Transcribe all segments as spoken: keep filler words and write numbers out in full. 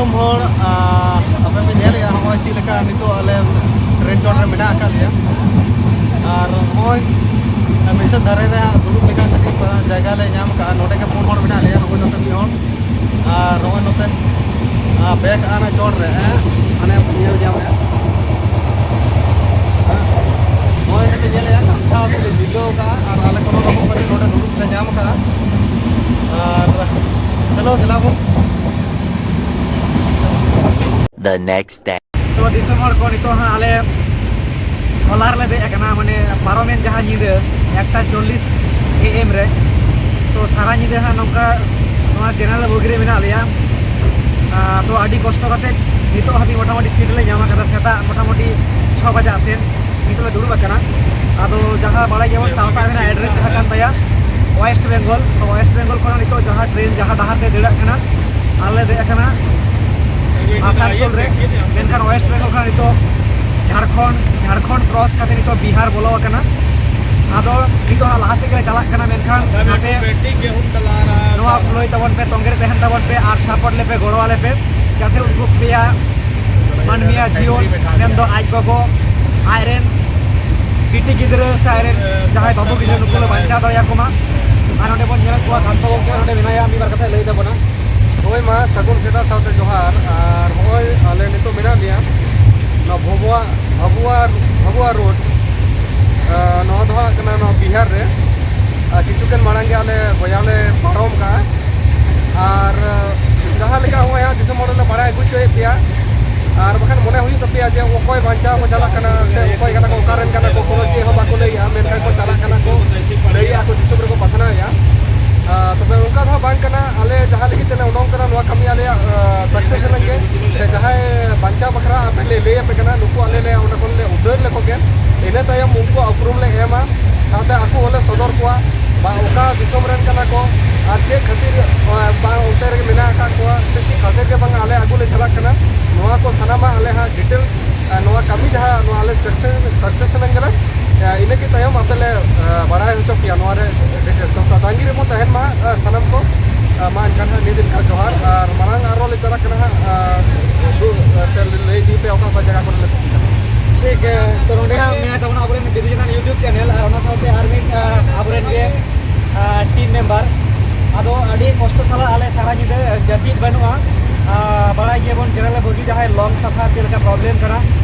ᱫᱤᱥᱚᱢ ᱦᱚᱲ, ᱟᱨ ᱟᱯᱮ ᱯᱮ ᱧᱮᱞᱮᱜᱼᱟ ᱱᱚᱜᱼᱚᱭ ᱪᱮᱫ ᱞᱮᱠᱟ ᱱᱤᱛᱚᱜ ᱟᱞᱮ ᱴᱨᱮᱱ ᱪᱚᱴ ᱨᱮ ᱢᱮᱱᱟᱜ ᱟᱠᱟᱫ ᱞᱮᱭᱟ᱾ ᱟᱨ ᱱᱚᱜᱼᱚᱭ ᱢᱤᱥᱚᱱ ᱫᱷᱟᱨᱮ ᱨᱮ ᱦᱟᱸᱜ ᱫᱩᱲᱩᱵ ᱞᱮᱠᱟ ᱠᱟᱹᱴᱤᱡ ᱡᱟᱭᱜᱟ ᱞᱮ ᱧᱟᱢ ᱠᱟᱜᱼᱟ᱾ ᱱᱚᱰᱮ ᱜᱮ ᱯᱩᱱ ᱦᱚᱲ ᱢᱮᱱᱟᱜ ᱞᱮᱭᱟ, ᱱᱚᱜᱼᱚᱭ ᱱᱚᱛᱮ ᱢᱤᱫ ᱦᱚᱲ, ᱟᱨ ᱱᱚᱜᱼᱚᱭ ᱱᱚᱛᱮ, ᱟᱨ, ᱵᱮᱠ ᱟᱱᱟ ᱪᱚᱴ ᱨᱮ, ᱦᱮᱸ, ᱦᱟᱱᱮ ᱯᱮ ᱧᱮᱞ ᱧᱟᱢᱮᱫᱼᱟ᱾ ᱦᱮᱸ, ᱱᱚᱜᱼᱚᱭ ᱱᱚᱛᱮ ᱧᱮᱞᱮᱫᱼᱟ, ᱜᱟᱢᱪᱷᱟ ᱟᱛᱮ ᱞᱮ ᱡᱷᱤᱞᱟᱹᱣ ᱠᱟᱜᱼᱟ ᱟᱨ ᱟᱞᱮ ᱠᱚ ᱱᱚᱰᱮ ᱠᱚ ᱠᱟᱛᱮ ᱱᱚᱰᱮ ᱫᱩᱲᱩᱵ ᱞᱮ ᱧᱟᱢ ᱠᱟᱜᱼᱟ᱾ ᱟᱨ ᱪᱚᱞᱚ ᱫᱮᱞᱟ ᱵᱚᱱ᱾ The next day. ᱛᱚ ᱫᱤᱥᱚᱢ ᱦᱚᱲ ᱠᱚ, ᱱᱤᱛᱚᱜ ᱦᱟᱸᱜ ᱟᱞᱮ ᱦᱚᱞᱟ ᱨᱮᱞᱮ ᱫᱮᱡ ᱟᱠᱟᱱᱟ, ᱢᱟᱱᱮ ᱯᱟᱨᱚᱢᱮᱱ ᱡᱟᱦᱟᱸ ᱧᱤᱫᱟᱹ ᱮᱠᱴᱟ ᱪᱚᱞᱞᱤᱥ ᱮ ᱮᱢ ᱨᱮ᱾ ᱛᱚ ᱥᱟᱨᱟ ᱧᱤᱫᱟᱹ ᱦᱟᱸᱜ ᱱᱚᱝᱠᱟ ᱱᱚᱣᱟ ᱪᱮᱱᱮᱞ ᱵᱳᱜᱤ ᱨᱮ ᱢᱮᱱᱟᱜ ᱞᱮᱭᱟ᱾ ᱟᱨ ᱛᱚ ᱟᱹᱰᱤ ᱠᱚᱥᱴᱚ ᱠᱟᱛᱮ ᱱᱤᱛᱚᱜ ᱦᱟᱹᱵᱤᱡ ᱢᱚᱴᱟᱢᱩᱴᱤ ᱥᱤᱴ ᱞᱮ ᱧᱟᱢ ᱟᱠᱟᱫᱟ, ᱥᱮᱛᱟᱜ ᱢᱚᱴᱟᱢᱩᱴᱤ ᱪᱷᱚ ᱵᱟᱡᱟᱜ ᱥᱮᱫ ᱱᱤᱛᱚᱜ ᱞᱮ ᱫᱩᱲᱩᱵ ᱟᱠᱟᱱᱟ᱾ ᱟᱫᱚ ᱡᱟᱦᱟᱸ ᱵᱟᱲᱟᱭ ᱜᱮᱭᱟᱵᱚᱱ, ᱥᱟᱶᱛᱟ ᱨᱮᱱᱟᱜ ᱮᱰᱨᱮᱥ ᱡᱟᱦᱟᱸ ᱠᱟᱱ ᱛᱟᱭᱟ ᱳᱭᱮᱥᱴ ᱵᱮᱝᱜᱚᱞ᱾ ᱛᱚ ᱳᱭᱮᱥᱴ ᱵᱮᱝᱜᱚᱞ ᱠᱷᱚᱱᱟᱜ ᱱᱤᱛᱚᱜ ᱡᱟᱦᱟᱸ ᱴᱨᱮᱱ ᱡᱟᱦᱟᱸ ᱰᱟᱦᱟᱨ ᱛᱮ ᱫᱟᱹᱲᱟᱜ ᱠᱟᱱᱟ, ᱟᱞᱮ ᱫᱮᱡ ᱟᱠᱟᱱᱟ ᱟᱥᱟᱱᱥᱳᱞ ᱨᱮ, ᱢᱮᱱᱠᱷᱟᱱ ᱳᱭᱮᱥᱴ ᱵᱮᱝᱜᱚᱞ ᱠᱷᱚᱱᱟᱜ ᱱᱤᱛᱚᱜ ᱡᱷᱟᱲᱠᱷᱚᱸᱰ, ᱡᱷᱟᱲᱠᱷᱚᱸᱰ ᱠᱨᱚᱥ ᱠᱟᱛᱮ ᱱᱤᱛᱚᱜ ᱵᱤᱦᱟᱨ ᱵᱚᱞᱚ ᱟᱠᱟᱱᱟ᱾ ᱟᱫᱚ ᱱᱤᱛᱚᱜ ᱦᱟᱸᱜ ᱞᱟᱦᱟ ᱥᱮᱫ ᱜᱮᱞᱮ ᱪᱟᱞᱟᱜ ᱠᱟᱱᱟ, ᱢᱮᱱᱠᱷᱟᱱ ᱟᱯᱮ ᱱᱚᱣᱟ ᱯᱷᱞᱳᱭ ᱛᱟᱵᱚᱱ ᱯᱮ, ᱛᱚᱸᱜᱮ ᱨᱮ ᱛᱟᱦᱮᱱ ᱛᱟᱵᱚᱱ ᱯᱮ ᱟᱨ ᱥᱟᱯᱳᱨᱴ ᱞᱮᱯᱮ, ᱜᱚᱲᱚ ᱟᱞᱮ ᱯᱮ, ᱡᱟᱛᱮ ᱩᱱᱠᱩ ᱯᱮᱭᱟ ᱢᱟᱹᱱᱢᱤᱭᱟᱜ ᱡᱤᱭᱚᱱ, ᱢᱮᱱᱫᱚ ᱟᱡ ᱜᱚᱜᱚ, ᱟᱡᱨᱮᱱ ᱵᱤᱴᱤ ᱜᱤᱫᱽᱨᱟᱹ ᱥᱮ ᱟᱡᱨᱮᱱ ᱡᱟᱦᱟᱸᱭ ᱵᱟᱹᱵᱩ ᱜᱤᱫᱽᱨᱟᱹ, ᱱᱩᱠᱩ ᱞᱮ ᱵᱟᱧᱪᱟᱣ ᱫᱟᱲᱮᱭᱟᱠᱚ ᱢᱟ᱾ ᱟᱨ ᱱᱚᱰᱮ ᱵᱚᱱ ᱧᱮᱞᱮᱫ ᱠᱚᱣᱟ ᱠᱟᱱᱛᱚ ᱜᱚᱢᱠᱮ ᱱᱚᱰᱮ ᱢᱮᱱᱟᱭᱟ, ᱢᱤᱫ ᱵᱟᱨ ᱠᱟᱛᱷᱟᱭ ᱞᱟᱹᱭ ᱛᱟᱵᱚᱱᱟ᱾ ᱦᱳᱭ ᱢᱟ, ᱥᱟᱹᱜᱩᱱ ᱥᱮᱛᱟᱜ ᱥᱟᱶᱛᱮ ᱡᱚᱦᱟᱨ᱾ ᱟᱨ ᱱᱚᱜᱼᱚᱭ ᱟᱞᱮ ᱱᱤᱛᱚᱜ ᱢᱮᱱᱟᱜ ᱞᱮᱭᱟ ᱱᱚᱣᱟ ᱵᱷᱚᱵᱩᱣᱟ, ᱵᱷᱚᱵᱩᱣᱟ, ᱵᱷᱚᱵᱩᱣᱟ ᱨᱳᱰ᱾ ᱟᱨ ᱱᱚᱣᱟ ᱫᱚ ᱦᱟᱸᱜ ᱠᱟᱱᱟ ᱱᱚᱣᱟ ᱵᱤᱦᱟᱨ ᱨᱮ᱾ ᱟᱨ ᱠᱤᱪᱷᱩ ᱠᱷᱚᱱ ᱢᱟᱲᱟᱝ ᱜᱮ ᱟᱞᱮ ᱜᱚᱭᱟ ᱞᱮ ᱯᱟᱨᱚᱢ ᱠᱟᱜᱼᱟ᱾ ᱟᱨ ᱡᱟᱦᱟᱸ ᱞᱮᱠᱟ ᱱᱚᱜᱼᱚᱭ ᱦᱟᱸᱜ ᱫᱤᱥᱚᱢ ᱦᱚᱲ ᱞᱮ ᱵᱟᱲᱟᱭ ᱟᱹᱜᱩ ᱦᱚᱪᱚᱭᱮᱫ ᱯᱮᱭᱟ᱾ ᱟᱨ ᱵᱟᱠᱷᱟᱱ ᱢᱚᱱᱮ ᱦᱩᱭᱩᱜ ᱛᱟᱯᱮᱭᱟ ᱡᱮ ᱚᱠᱚᱭ ᱵᱟᱧᱪᱟᱣ ᱠᱚ ᱪᱟᱞᱟᱜ ᱠᱟᱱᱟ ᱥᱮ ᱚᱠᱚᱭ ᱠᱟᱱᱟ ᱠᱚ, ᱚᱠᱟ ᱨᱮᱱ ᱠᱟᱱᱟ ᱠᱚ, ᱠᱳᱱᱳ ᱪᱮᱫ ᱦᱚᱸ ᱵᱟᱠᱚ ᱞᱟᱹᱭᱮᱜᱼᱟ, ᱢᱮᱱᱠᱷᱟᱱ ᱠᱚ ᱪᱟᱞᱟᱜ ᱠᱟᱱᱟ ᱠᱚ, ᱞᱟᱹᱭᱮᱜᱼᱟ ᱠᱚ, ᱫᱤᱥᱚᱢ ᱨᱮᱠᱚ ᱯᱟᱥᱱᱟᱣᱮᱜᱼᱟ᱾ ᱟᱨ ᱛᱚᱵᱮ ᱚᱱᱠᱟ ᱫᱚ ᱦᱟᱸᱜ ᱵᱟᱝ ᱠᱟᱱᱟ᱾ ᱟᱞᱮ ᱡᱟᱦᱟᱸ ᱞᱟᱹᱜᱤᱫ ᱛᱮᱞᱮ ᱩᱰᱩᱝ ᱠᱟᱱᱟ, ᱱᱚᱣᱟ ᱠᱟᱹᱢᱤ ᱟᱞᱮᱭᱟᱜ, ᱟᱸ, ᱥᱟᱠᱥᱮᱥ ᱞᱟᱹᱜᱤᱫ ᱥᱮ ᱡᱟᱦᱟᱸᱭ ᱵᱟᱧᱪᱟᱣ ᱵᱟᱠᱷᱨᱟ ᱟᱯᱮ ᱞᱮ ᱞᱟᱹᱭ ᱟᱯᱮ ᱠᱟᱱᱟ, ᱱᱩᱠᱩ ᱟᱞᱮ ᱞᱮ ᱚᱸᱰᱮ ᱠᱷᱚᱱ ᱞᱮ ᱩᱫᱷᱟᱹᱨ ᱞᱮᱠᱚ ᱜᱮ᱾ ᱤᱱᱟᱹ ᱛᱟᱭᱚᱢ ᱩᱱᱠᱩᱣᱟᱜ ᱩᱯᱨᱩᱢ ᱞᱮ ᱮᱢᱟ, ᱥᱟᱶᱛᱮ ᱟᱠᱚ ᱦᱚᱸᱞᱮ ᱥᱚᱫᱚᱨ ᱠᱚᱣᱟ ᱵᱟ ᱚᱠᱟ ᱫᱤᱥᱚᱢ ᱨᱮᱱ ᱠᱟᱱᱟ ᱠᱚ ᱟᱨ ᱪᱮᱫ ᱠᱷᱟᱹᱛᱤᱨ, ᱟᱸ, ᱵᱟᱝ ᱚᱱᱛᱮ ᱨᱮᱜᱮ ᱢᱮᱱᱟᱜ ᱟᱠᱟᱫ ᱠᱚᱣᱟ ᱥᱮ ᱪᱮᱫ ᱠᱷᱟᱹᱛᱤᱨ ᱜᱮ ᱵᱟᱝ ᱟᱞᱮ ᱟᱹᱜᱩ ᱞᱮ ᱪᱟᱞᱟᱜ ᱠᱟᱱᱟ᱾ ᱱᱚᱣᱟ ᱠᱚ ᱥᱟᱱᱟᱢᱟᱜ ᱟᱞᱮ ᱦᱟᱸᱜ ᱰᱤᱴᱮᱞᱥ, ᱟᱨ ᱱᱚᱣᱟ ᱠᱟᱹᱢᱤ ᱡᱟᱦᱟᱸ ᱱᱚᱣᱟ ᱟᱞᱮ ᱥᱟᱠᱥᱮᱥ, ᱥᱟᱠᱥᱮᱥ ᱮᱱᱟᱝ ᱠᱟᱱᱟ, ᱟᱸ, ᱤᱱᱟᱹ ᱠᱮ ᱛᱟᱭᱚᱢ ᱟᱯᱮ ᱞᱮ, ᱟᱸ, ᱵᱟᱲᱟᱭ ᱦᱚᱪᱚ ᱯᱮᱭᱟ ᱱᱚᱣᱟ ᱨᱮ ᱰᱤᱴᱮᱞᱥ᱾ ᱛᱚ ᱛᱟᱺᱜᱤ ᱨᱮᱵᱚᱱ ᱛᱟᱦᱮᱱ ᱢᱟ, ᱟᱸ, ᱥᱟᱱᱟᱢ ᱠᱚ᱾ ᱢᱟ ᱮᱱᱠᱷᱟᱱ ᱦᱟᱸᱜ ᱱᱤᱭᱟᱹ ᱫᱤᱱ ᱞᱮᱠᱟ ᱡᱚᱦᱟᱨ, ᱟᱨ ᱢᱟᱲᱟᱝ ᱟᱨᱦᱚᱸ ᱞᱮ ᱪᱟᱞᱟᱜ ᱠᱟᱱᱟ ᱦᱟᱸᱜ, ᱟᱨ ᱩᱫᱩᱜ ᱥᱮ ᱞᱟᱹᱭ ᱤᱫᱤ ᱯᱮ ᱚᱠᱟ ᱚᱠᱟ ᱡᱟᱭᱜᱟ ᱠᱚᱨᱮ ᱞᱮ ᱛᱟᱦᱮᱸ ᱠᱟᱱᱟ᱾ ᱴᱷᱤᱠ, ᱛᱚ ᱱᱚᱰᱮ ᱦᱟᱸᱜ ᱢᱮᱱᱟᱭ ᱛᱟᱵᱚᱱᱟ ᱟᱵᱚᱨᱮᱱ ᱵᱤᱫᱩ ᱪᱟᱸᱫᱟᱱ YouTube channel ᱟᱨ ᱚᱱᱟ ᱥᱟᱶᱛᱮ ᱟᱨ ᱢᱤᱫ, ᱟᱵᱚᱨᱮᱱ ᱜᱮ ᱴᱤᱢ ᱢᱮᱢᱵᱟᱨ᱾ ᱟᱫᱚ ᱟᱹᱰᱤ ᱠᱚᱥᱴᱚ ᱥᱟᱞᱟᱜ ᱟᱞᱮ ᱥᱟᱨᱟ ᱧᱤᱫᱟᱹ ᱡᱟᱹᱯᱤᱫ ᱵᱟᱹᱱᱩᱜᱼᱟ᱾ ᱵᱟᱲᱟᱭ ᱜᱮᱭᱟᱵᱚᱱ ᱡᱮᱱᱟᱨᱮᱞ ᱵᱚᱜᱤ ᱡᱟᱦᱟᱸᱭ ᱞᱚᱝ ᱥᱟᱯᱷᱟᱨ ᱪᱮᱫ ᱞᱮᱠᱟ ᱯᱨᱚᱵᱞᱮᱢ ᱠᱟᱱᱟ,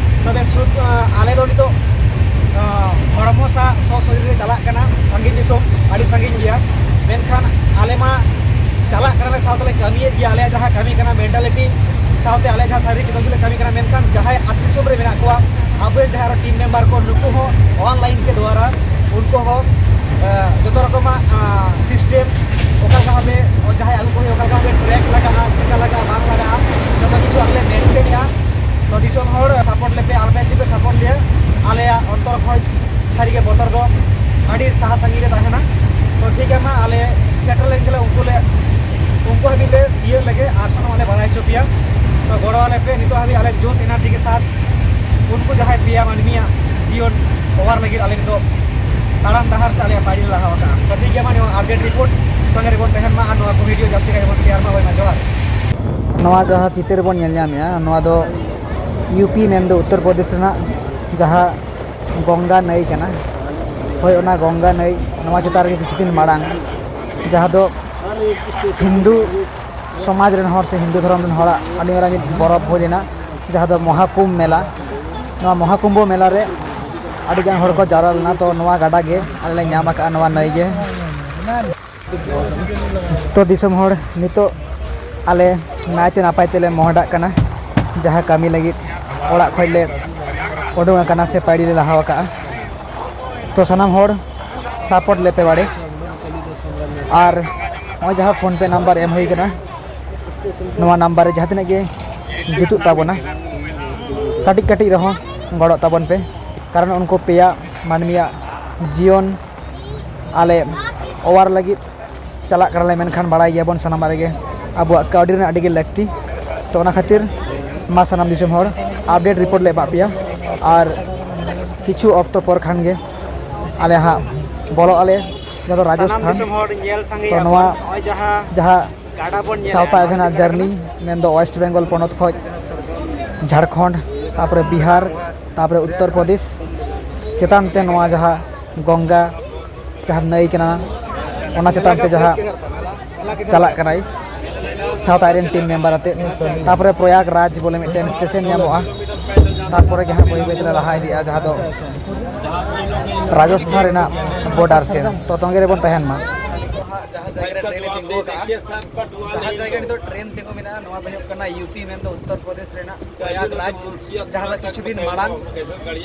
ᱛᱚᱵᱮ ᱥᱩᱫ ᱟᱞᱮ ᱫᱚ ᱱᱤᱛᱚᱜ ᱦᱚᱲᱢᱚ ᱥᱟᱶ ᱥᱚ ᱥᱚᱨᱤᱨ ᱨᱮ ᱪᱟᱞᱟᱜ ᱠᱟᱱᱟ, ᱥᱟᱺᱜᱤᱧ ᱫᱤᱥᱚᱢ ᱟᱹᱰᱤ ᱥᱟᱺᱜᱤᱧ ᱜᱮᱭᱟ, ᱢᱮᱱᱠᱷᱟᱱ ᱟᱞᱮ ᱢᱟ ᱪᱟᱞᱟᱜ ᱠᱟᱱᱟᱞᱮ, ᱥᱟᱶᱛᱮᱞᱮ ᱠᱟᱹᱢᱤᱭᱮᱫ ᱜᱮᱭᱟ᱾ ᱟᱞᱮᱭᱟᱜ ᱡᱟᱦᱟᱸ ᱠᱟᱹᱢᱤ ᱠᱟᱱᱟ ᱢᱮᱱᱴᱟᱞᱤᱴᱤ ᱥᱟᱶᱛᱮ ᱟᱞᱮᱭᱟᱜ ᱡᱟᱦᱟᱸ ᱥᱟᱨᱤᱨᱤᱠ ᱠᱤᱪᱷᱩ ᱞᱮ ᱠᱟᱹᱢᱤ ᱠᱟᱱᱟ, ᱢᱮᱱᱠᱷᱟᱱ ᱡᱟᱦᱟᱸᱭ ᱟᱹᱛᱩ ᱫᱤᱥᱚᱢ ᱨᱮ ᱢᱮᱱᱟᱜ ᱠᱚᱣᱟ ᱟᱵᱚᱨᱮᱱ ᱡᱟᱦᱟᱸ ᱟᱨᱚ ᱴᱤᱢ ᱢᱮᱢᱵᱟᱨ ᱠᱚ, ᱱᱩᱠᱩ ᱦᱚᱸ ᱚᱱᱞᱟᱭᱤᱱ ᱠᱮ ᱫᱣᱟᱨᱟ ᱩᱱᱠᱩ ᱦᱚᱸ ᱡᱚᱛᱚ ᱨᱚᱠᱚᱢᱟᱜ ᱥᱤᱥᱴᱮᱢ ᱚᱠᱟ ᱞᱮᱠᱟ ᱵᱷᱟᱵᱮ ᱡᱟᱦᱟᱸᱭ ᱟᱹᱜᱩ ᱠᱚ ᱦᱩᱭᱩᱜᱼᱟ, ᱚᱠᱟ ᱞᱮᱠᱟ ᱵᱷᱟᱵᱮ ᱴᱨᱮᱠ ᱞᱟᱜᱟᱜᱼᱟ, ᱪᱮᱠᱟ ᱞᱟᱜᱟᱜᱼᱟ, ᱵᱟᱝ ᱞᱟᱜᱟᱜᱼᱟ, ᱡᱚᱛᱚ ᱠᱤᱪᱷᱩ ᱟᱞᱮ ᱢᱮᱱᱥᱮᱱᱮᱜᱼᱟ᱾ ᱛᱚ ᱫᱤᱥᱚᱢ ᱦᱚᱲ ᱥᱟᱯᱳᱨᱴ ᱞᱮᱯᱮ, ᱟᱞᱮ ᱡᱩᱫᱤ ᱯᱮ ᱥᱟᱯᱳᱨᱴ ᱞᱮᱭᱟ, ᱟᱞᱮᱭᱟᱜ ᱚᱱᱛᱚᱨ ᱠᱷᱚᱱ ᱥᱟᱹᱨᱤᱜᱮ ᱵᱚᱛᱚᱨ ᱫᱚ ᱟᱹᱰᱤ ᱥᱟᱦᱟ ᱥᱟᱺᱜᱤᱧ ᱨᱮ ᱛᱟᱦᱮᱱᱟ᱾ ᱛᱚ ᱴᱷᱤᱠ ᱜᱮᱭᱟ, ᱢᱟ ᱟᱞᱮ ᱥᱮᱴᱮᱨ ᱞᱮᱱ ᱜᱮᱞᱮ ᱩᱱᱠᱩ ᱞᱮ ᱩᱱᱠᱩ ᱦᱟᱹᱵᱤᱡ ᱞᱮ ᱤᱭᱟᱹ ᱞᱮᱜᱮ ᱟᱨ ᱥᱟᱱᱟᱢ ᱞᱮ ᱵᱟᱲᱟᱭ ᱦᱚᱪᱚ ᱯᱮᱭᱟ᱾ ᱛᱚ ᱜᱚᱲᱚ ᱟᱞᱮ ᱯᱮ, ᱱᱤᱛᱚᱜ ᱦᱟᱹᱵᱤᱡ ᱟᱞᱮ ᱡᱳᱥ ᱮᱱᱟᱨᱡᱤ ᱜᱮ ᱥᱟᱛ ᱩᱱᱠᱩ ᱡᱟᱦᱟᱸᱭ ᱯᱮᱭᱟ ᱢᱟᱹᱱᱢᱤᱭᱟᱜ ᱡᱤᱭᱚᱱ ᱚᱣᱟᱨ ᱞᱟᱹᱜᱤᱫ ᱟᱞᱮ ᱱᱤᱛᱚᱜ ᱛᱟᱲᱟᱢ ᱰᱟᱦᱟᱨ ᱥᱮ ᱟᱞᱮᱭᱟᱜ ᱯᱟᱹᱲᱤ ᱞᱮ ᱞᱟᱦᱟ ᱟᱠᱟᱫᱼᱟ᱾ ᱛᱚ ᱴᱷᱤᱠ ᱜᱮᱭᱟ, ᱢᱟ ᱱᱚᱣᱟ ᱟᱯᱰᱮᱴ ᱨᱤᱯᱳᱨᱴ ᱛᱚᱸᱜᱮ ᱨᱮᱵᱚᱱ ᱛᱟᱦᱮᱱ ᱢᱟ ᱟᱨ ᱱᱚᱣᱟ ᱠᱚ ᱵᱷᱤᱰᱤᱭᱳ ᱡᱟᱹᱥᱛᱤ ᱠᱟᱭ ᱵᱚᱱ ᱥᱮᱭᱟᱨ ᱢᱟ᱾ ᱦᱳᱭ ᱢᱟ, ᱡᱚᱦᱟᱨ᱾ ᱱᱚᱣᱟ ᱡᱟᱦᱟᱸ ᱪᱤᱛᱟᱹᱨ ᱵᱚᱱ ᱧᱮᱞ ᱧᱟᱢᱮᱜᱼᱟ, ᱱᱚᱣᱟ ᱫᱚ ᱤᱭᱩ ᱯᱤ ᱢᱮᱱᱫᱚ ᱩᱛᱛᱚᱨ ᱯᱨᱚᱫᱮᱥ ᱨᱮᱱᱟᱜ ᱡᱟᱦᱟᱸ ᱜᱚᱝᱜᱟ ᱱᱟᱹᱭ ᱠᱟᱱᱟ᱾ ᱦᱳᱭ, ᱚᱱᱟ ᱜᱚᱝᱜᱟ ᱱᱟᱹᱭ ᱱᱚᱣᱟ ᱪᱮᱛᱟᱱ ᱨᱮᱜᱮ ᱠᱤᱪᱷᱩ ᱫᱤᱱ ᱢᱟᱲᱟᱝ ᱡᱟᱦᱟᱸ ᱫᱚ ᱦᱤᱱᱫᱩ ᱥᱚᱢᱟᱡᱽ ᱨᱮᱱ ᱦᱚᱲ ᱥᱮ ᱦᱤᱱᱫᱩ ᱫᱷᱚᱨᱚᱢ ᱨᱮᱱ ᱦᱚᱲᱟᱜ ᱟᱹᱰᱤ ᱢᱟᱨᱟᱝ ᱢᱤᱫ ᱯᱚᱨᱚᱵᱽ ᱦᱩᱭ ᱞᱮᱱᱟ, ᱡᱟᱦᱟᱸ ᱫᱚ ᱢᱚᱦᱟᱠᱩᱢᱵᱷ ᱢᱮᱞᱟ᱾ ᱱᱚᱣᱟ ᱢᱚᱦᱟᱠᱩᱢᱵᱷ ᱢᱮᱞᱟ ᱨᱮ ᱟᱹᱰᱤ ᱜᱟᱱ ᱦᱚᱲ ᱠᱚ ᱡᱟᱣᱨᱟ ᱞᱮᱱᱟ᱾ ᱛᱚ ᱱᱚᱣᱟ ᱜᱟᱰᱟ ᱜᱮ ᱟᱞᱮ ᱞᱮ ᱧᱟᱢ ᱟᱠᱟᱫᱼᱟ, ᱱᱚᱣᱟ ᱱᱟᱹᱭ ᱜᱮ᱾ ᱛᱚ ᱫᱤᱥᱚᱢ ᱦᱚᱲ, ᱱᱤᱛᱚᱜ ᱟᱞᱮ ᱱᱟᱭᱛᱮ ᱱᱟᱯᱟᱭ ᱛᱮᱞᱮ ᱢᱚᱦᱰᱟᱜ ᱠᱟᱱᱟ, ᱡᱟᱦᱟᱸ ᱠᱟᱹᱢᱤ ᱞᱟᱹᱜᱤᱫ ᱚᱲᱟᱜ ᱠᱷᱚᱱ ᱞᱮ ᱩᱰᱩᱝ ᱟᱠᱟᱱᱟ ᱥᱮ ᱯᱟᱹᱲᱤ ᱞᱮ ᱞᱟᱦᱟ ᱟᱠᱟᱫᱼᱟ᱾ ᱛᱚ ᱥᱟᱱᱟᱢ ᱦᱚᱲ ᱥᱟᱯᱳᱨᱴ ᱞᱮᱯᱮ ᱵᱟᱲᱮ᱾ ᱟᱨ ᱱᱚᱜᱼᱚᱭ ᱡᱟᱦᱟᱸ ᱯᱷᱳᱱ ᱯᱮ ᱱᱟᱢᱵᱟᱨ ᱮᱢ ᱦᱩᱭ ᱠᱟᱱᱟ, ᱱᱚᱣᱟ ᱱᱟᱢᱵᱟᱨ ᱨᱮ ᱡᱟᱦᱟᱸ ᱛᱤᱱᱟᱹᱜ ᱜᱮ ᱡᱩᱛᱩᱜ ᱛᱟᱵᱚᱱᱟ, ᱠᱟᱹᱴᱤᱡ ᱠᱟᱹᱴᱤᱡ ᱨᱮᱦᱚᱸ ᱜᱚᱲᱚᱜ ᱛᱟᱵᱚᱱ ᱯᱮ, ᱠᱟᱨᱚᱱ ᱩᱱᱠᱩ ᱯᱮᱭᱟ ᱢᱟᱹᱱᱢᱤᱭᱟᱜ ᱡᱤᱭᱚᱱ ᱟᱞᱮ ᱚᱣᱟᱨ ᱞᱟᱹᱜᱤᱫ ᱪᱟᱞᱟᱜ ᱠᱟᱱᱟᱞᱮ, ᱢᱮᱱᱠᱷᱟᱱ ᱵᱟᱲᱟᱭ ᱜᱮᱭᱟᱵᱚᱱ ᱥᱟᱱᱟᱢᱟᱜ ᱨᱮᱜᱮ ᱟᱵᱚᱣᱟᱜ ᱠᱟᱹᱣᱰᱤ ᱨᱮᱱᱟᱜ ᱟᱹᱰᱤ ᱜᱮ ᱞᱟᱹᱠᱛᱤ᱾ ᱛᱚ ᱚᱱᱟ ᱠᱷᱟᱹᱛᱤᱨ ᱢᱟ ᱥᱟᱱᱟᱢ ᱫᱤᱥᱚᱢ ᱦᱚᱲ ᱟᱯᱰᱮᱴ ᱨᱤᱯᱳᱨᱴ ᱞᱮ ᱮᱢᱟᱜ ᱯᱮᱭᱟ, ᱟᱨ ᱠᱤᱪᱷᱩ ᱚᱠᱛᱚ ᱯᱚᱨ ᱠᱷᱟᱱ ᱜᱮ ᱟᱞᱮ ᱦᱟᱸᱜ ᱵᱚᱞᱚᱜ ᱟᱞᱮ ᱡᱟᱦᱟᱸ ᱫᱚ ᱨᱟᱡᱚᱥᱛᱷᱟᱱ᱾ ᱥᱟᱱᱟᱢ ᱫᱤᱥᱚᱢ ᱦᱚᱲ ᱧᱮᱞ ᱥᱟᱸᱜᱮ ᱛᱚ ᱟᱵᱚᱱ᱾ ᱱᱚᱣᱟ ᱱᱚᱜᱼᱚᱭ ᱡᱟᱦᱟᱸ ᱡᱟᱦᱟᱸ ᱜᱟᱰᱟ ᱵᱚᱱ ᱧᱮᱞᱮᱫᱼᱟ, ᱥᱟᱶᱛᱟ ᱱᱚᱣᱟ ᱮᱵᱷᱮᱱᱟᱜ ᱪᱮᱫ ᱞᱮᱠᱟ ᱡᱟᱨᱱᱤ, ᱠᱟᱱᱟ? ᱢᱮᱱᱫᱚ ᱳᱭᱮᱥᱴ ᱵᱮᱝᱜᱚᱞ ᱯᱚᱱᱚᱛ ᱠᱷᱚᱱ ᱡᱷᱟᱲᱠᱷᱚᱸᱰ, ᱛᱟᱨᱯᱚᱨᱮ ᱵᱤᱦᱟᱨ, ᱛᱟᱨᱯᱚᱨᱮ ᱩᱛᱛᱚᱨ ᱯᱨᱚᱫᱮᱥ ᱪᱮᱛᱟᱱ ᱛᱮ ᱱᱚᱣᱟ ᱡᱟᱦᱟᱸ ᱜᱚᱝᱜᱟ ᱡᱟᱦᱟᱸ ᱱᱟᱹᱭ ᱠᱟᱱᱟ, ᱚᱱᱟ ᱪᱮᱛᱟᱱ ᱛᱮ ᱡᱟᱦᱟᱸ ᱪᱟᱞᱟᱜ ᱠᱟᱱᱟᱭ ᱥᱟᱶᱛᱟ ᱨᱮᱱ ᱴᱤᱢ ᱢᱮᱢᱵᱟᱨ ᱟᱛᱮ᱾ ᱛᱟᱨᱯᱚᱨᱮ ᱯᱨᱚᱭᱟᱜᱽ ᱨᱟᱡᱽ ᱵᱚᱞᱮ ᱢᱤᱫᱴᱮᱱ ᱥᱴᱮᱥᱚᱱ ᱧᱟᱢᱚᱜᱼᱟ, ᱛᱟᱨᱯᱚᱨᱮ ᱜᱮ ᱦᱟᱸᱜ ᱵᱟᱹᱭ ᱵᱟᱹᱭ ᱛᱮᱞᱮ ᱞᱟᱦᱟ ᱤᱫᱤᱜᱼᱟ, ᱡᱟᱦᱟᱸ ᱫᱚ ᱨᱟᱡᱚᱥᱛᱷᱟᱱ ᱨᱮᱱᱟᱜ ᱵᱚᱰᱟᱨ ᱥᱮᱱ᱾ ᱛᱚ ᱛᱚᱸᱜᱮ ᱨᱮᱵᱚᱱ ᱛᱟᱦᱮᱱ ᱢᱟ᱾ ᱡᱟᱦᱟᱸ ᱡᱟᱭᱜᱟ ᱨᱮ ᱴᱨᱮᱱ ᱮ ᱛᱤᱸᱜᱩ ᱟᱠᱟᱫᱼᱟ, ᱡᱟᱦᱟᱸ ᱡᱟᱭᱜᱟ ᱨᱮ ᱱᱤᱛᱚᱜ ᱴᱨᱮᱱ ᱛᱤᱸᱜᱩ ᱢᱮᱱᱟᱜᱼᱟ, ᱱᱚᱣᱟ ᱫᱚ ᱦᱩᱭᱩᱜ ᱠᱟᱱᱟ ᱭᱩ ᱯᱤ, ᱢᱮᱱᱫᱚ ᱩᱛᱛᱚᱨ ᱯᱨᱚᱫᱮᱥ ᱨᱮᱱᱟᱜ ᱯᱨᱚᱭᱟᱜᱽᱨᱟᱡᱽ, ᱡᱟᱦᱟᱸ ᱫᱚ ᱠᱤᱪᱷᱩ ᱫᱤᱱ ᱢᱟᱲᱟᱝ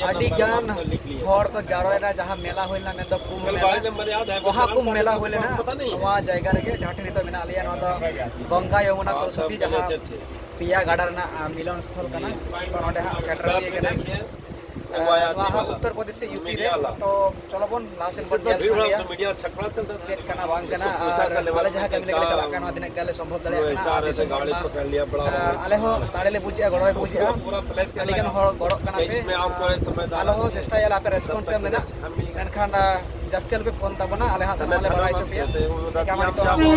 ᱟᱹᱰᱤ ᱜᱟᱱ ᱦᱚᱲ ᱠᱚ ᱡᱟᱣᱨᱟᱭᱮᱱᱟ, ᱡᱟᱦᱟᱸ ᱢᱮᱞᱟ ᱦᱩᱭ ᱞᱮᱱᱟ, ᱢᱮᱱᱫᱚ ᱠᱩᱢᱵᱷ ᱢᱮᱞᱟ, ᱢᱚᱦᱟ ᱠᱩᱢᱵᱷ ᱢᱮᱞᱟ ᱦᱩᱭ ᱞᱮᱱᱟ᱾ ᱱᱚᱣᱟ ᱡᱟᱭᱜᱟ ᱨᱮᱜᱮ ᱡᱟᱦᱟᱸ ᱴᱷᱮᱱ ᱱᱤᱛᱚᱜ ᱢᱮᱱᱟᱜ ᱞᱮᱭᱟ, ᱱᱚᱣᱟ ᱫᱚ ᱜᱚᱝᱜᱟ ᱭᱚᱢᱩᱱᱟ ᱥᱚᱨᱚᱥᱚᱛᱤ, ᱡᱟᱦᱟᱸ ᱯᱮᱭᱟ ᱜᱟᱰᱟ ᱨᱮᱱᱟᱜ, ᱟᱸ, ᱢᱤᱞᱚᱱ ᱥᱛᱷᱚᱞ ᱠᱟᱱᱟ᱾ ᱛᱚ ᱱᱚᱰᱮ ᱦᱟᱸᱜ ᱥᱮᱴᱮᱨ ᱦᱩᱭ ᱟᱠᱟᱱᱟ᱾ ᱟᱸ, ᱱᱚᱣᱟ ᱦᱚᱸ ᱩᱛᱛᱚᱨ ᱯᱨᱚᱫᱮᱥ ᱥᱮ ᱭᱩ ᱯᱤ ᱨᱮ᱾ ᱛᱚ ᱪᱚᱞᱚ ᱵᱚᱱ ᱞᱟᱦᱟ ᱥᱮᱫ ᱵᱚᱱ ᱧᱮᱞ ᱥᱟᱸᱜᱮᱭᱟ᱾ ᱪᱮᱫ ᱠᱟᱱᱟ ᱵᱟᱝ ᱠᱟᱱᱟ, ᱟᱨ ᱟᱞᱮ ᱡᱟᱦᱟᱸ ᱠᱟᱹᱢᱤ ᱞᱮᱠᱟ ᱞᱮ ᱪᱟᱞᱟᱜ ᱠᱟᱱᱟ, ᱱᱚᱣᱟ ᱛᱤᱱᱟᱹᱜ ᱜᱟᱱ ᱞᱮ ᱥᱚᱢᱵᱷᱚᱵ ᱫᱟᱲᱮᱭᱟᱜ ᱠᱟᱱᱟ, ᱟᱨ ᱫᱤᱥᱚᱢ ᱦᱚᱲ ᱢᱟ, ᱟᱸ, ᱟᱞᱮ ᱦᱚᱸ ᱫᱟᱲᱮ ᱞᱮ ᱵᱩᱡᱮᱜᱼᱟ, ᱜᱚᱲᱚ ᱞᱮ ᱵᱩᱡᱮᱜᱼᱟ᱾ ᱟᱹᱰᱤ ᱜᱟᱱ ᱦᱚᱲ ᱜᱚᱲᱚᱜ ᱠᱟᱱᱟ ᱯᱮ, ᱟᱞᱮ ᱦᱚᱸ ᱪᱮᱥᱴᱟᱭᱟᱞᱮ ᱟᱯᱮ ᱨᱮᱥᱯᱚᱱᱥ ᱮᱢ ᱨᱮᱱᱟᱜ, ᱢᱮᱱᱠᱷᱟᱱ, ᱟᱸ, ᱡᱟᱹᱥᱛᱤ ᱟᱞᱚᱯᱮ ᱯᱷᱳᱱ ᱛᱟᱵᱚᱱᱟ, ᱟᱞᱮ ᱦᱟᱸᱜ ᱥᱟᱱᱟᱢ ᱞᱮ ᱵᱟᱲᱟᱭ ᱦᱚᱪᱚ ᱯᱮᱭᱟ᱾ ᱮᱱᱠᱷᱟᱱ ᱱᱤᱛᱚᱜ ᱟᱵᱚ